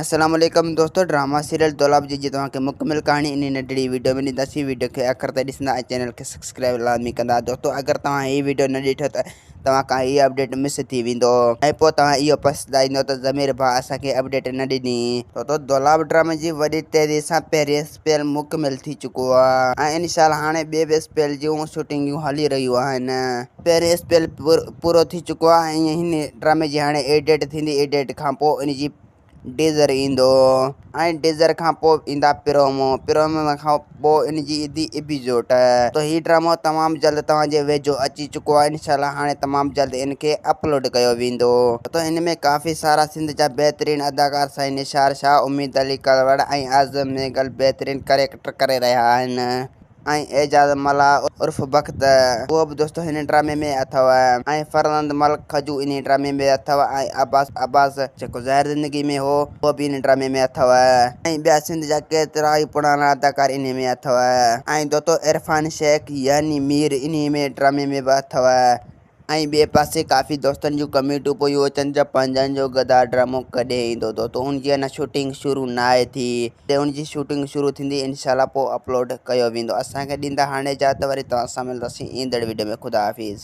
السلام عليڪم دوستو ڊراما سيريل دولاب جي جي توهان کي مڪمل ڪهاڻي انهي ننڍڙي ويڊيو ۾ ڏينداسين ويڊيو کي آخر تائين ڏسندا ۽ چينل کي سبسڪرائب لازمي ڪندا دوستو اگر توهان هي ويڊيو نه ڏٺو ته توهان کان هي اپڊيٽ مس ٿي ويندو ۽ پوء توهان اهو پڇتائيندو ته ضمير ڀاء اسان کي اپڊيٽ نه ڏني. دوستو دولاب ڊرامي جي وڏي تيزي سان پهرين اسپيل مڪمل ٿي چڪو آهي ۽ انشاء الله هاڻي ٻئي به اسپيل جون شوٽنگون هلي رهيون آهن. پهرين اسپيل پورو ٿي چڪو آهي ۽ هن ڊرامي جي هاڻي ايڊٽ ٿيندي ايڊٽ کان پوء ان جي ڊيزر ايندو ۽ ڊيزر کان پوء ايندا پرومو پرومو کان پوء ان جي ايندي ايپيسوڊ ته هي ڊرامو تمام جلد توهان جي ويجهو اچي چڪو آهي انشاء الله هاڻي تمام جلد ان کي اپلوڊ ڪيو ويندو ته هن ۾ ڪافي سارا سنڌ جا بهترين اداڪار سائين نثار شاهه اميد علي ڪلوڙ ۽ اعظم مينگل بهترين ڪريڪٽر ڪري رهيا آهن. ۽ اعجاز ملاح عرف بخت اهو به دوستو هن ڊرامي ۾ اٿو ۽ فرزند ملڪ کجو انهي ڊرامي ۾ اٿو ۽ عباس عباس جيڪو زهر زندگي ۾ هو اهو به انهي ڊرامي ۾ اٿو ۽ ٻيا سنڌ جا ڪيترائي پراڻا اداڪار انهي ۾ اٿو ۽ دوستو عرفان شيخ يعني مير انهي ۾ ڊرامي ۾ به اٿو. ۽ ٻئي پاسي ڪافي دوستن جون ڪمينٽون پيون اچن ته پنجن جو گدا ڊرامو ڪڏهن ايندو دوستو ان جي اڃا شوٽنگ شروع ناهي ٿي جڏهن ان جي شوٽنگ شروع ٿيندي انشاء الله پوء اپلوڊ ڪيو ويندو اسان کي ڏيندا هاڻي اجازت وري توهان سان ملنداسين ايندڙ وڊيو ۾ خدا حافظ.